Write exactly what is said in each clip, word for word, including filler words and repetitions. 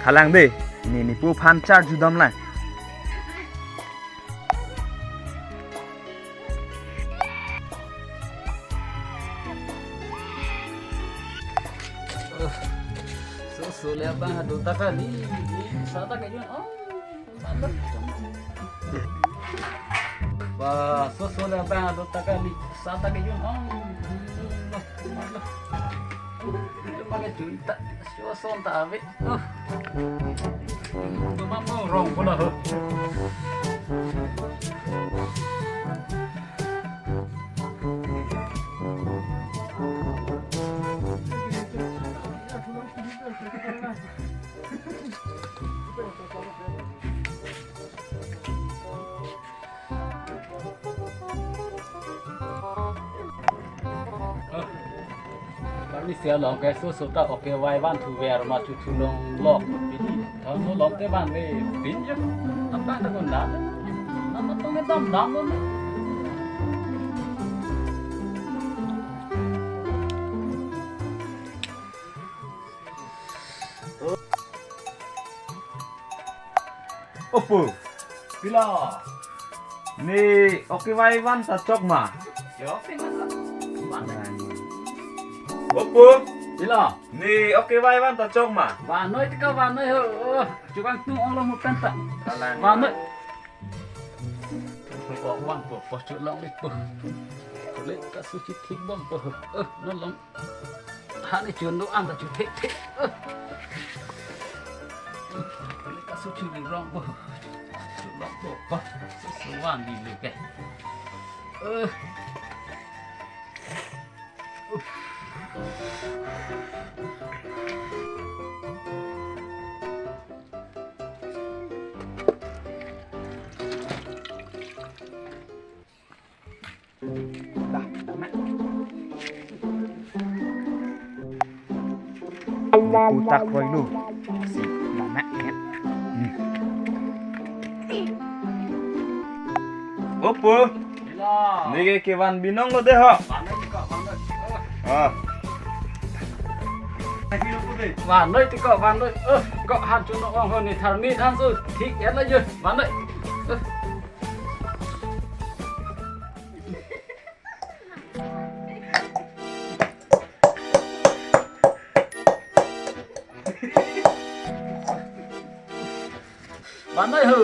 Halang de, ne nepo aphan charju damlang. Soso le abang ado ta kali, ni sa ta kejun. Oh, mantap. Wah, soso le abang ado ta kali, sa ta kejun. Oh, mantap, mantap. Itu pakai junta, soso ta ave. Oh. Itu mah mau rong pula, huh. Arnisi along ke soso ta ok kevai van thuver ma chu thu long lok pini. Thon no long te van ve pin je. Tam ta ta kon da. Nam ta tong dam dam lo. Opo. Pila. Ne ok kevai van ta chok ma? Chok te masa. Van. Opo. Pila. Ne ok kevai van ta chok ma? Vannoi tika vannoi ho. Oh, chukang tung ong lo mu pen ta. Kalang. Vannoi. Ko wan po po chulong le po. Kule ka suchi thik bom po. Eh, non long. Hani chun do an ta chu thik thik. Eh. Kule ka suchi ling rong po. Chulong po po. Su su wan di le ke. Eh. Dah, dah, Mak. Utak roi lu. Si, dah, Mak, ya. Hmm. Opo. Pila. Ne ke kevan binong lo de ho. Vannoi tika vannoi. Ah. Vannoi tika vannoi. Eh, kok han chun ong ho ne tharmit han su. Thik et la je. Vannoi. Eh. Vannoi ho.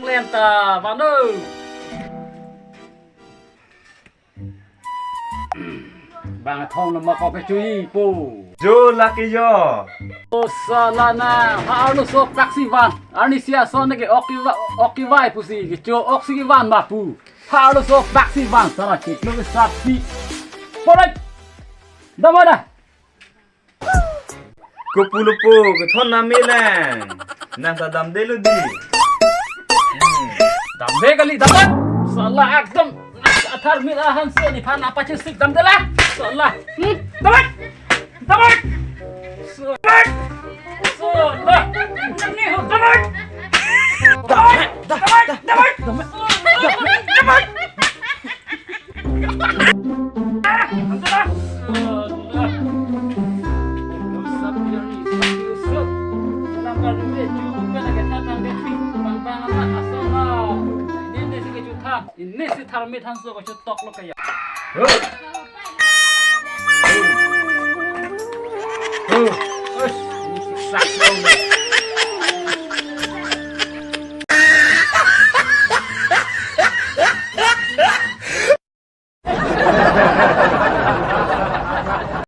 Lem ta, vannoi. Bang thong nama kok kechui po. Jo laki jo. Oh, sala na. Ha arlo so taksi van. Arnisi ason ke ok kevai, ok kevai pusi. Kecho ok si kevan ma pu. Ha arlo so taksi van. Sana chit lo ke sat pi. Porai. Dama da. Kopulo po, kethon nami lang. Nang ta damde lo di. Hmm. Damde kali, damde. Sala ekdom. Athar mit ahan se nephan apa chesik damde la. Sala. Hmm, damde. Damde. Sala. Sala. Damde. Damde. Damde. Damde. Damde. Ini si tharmit hanso ko chutok lo kaya.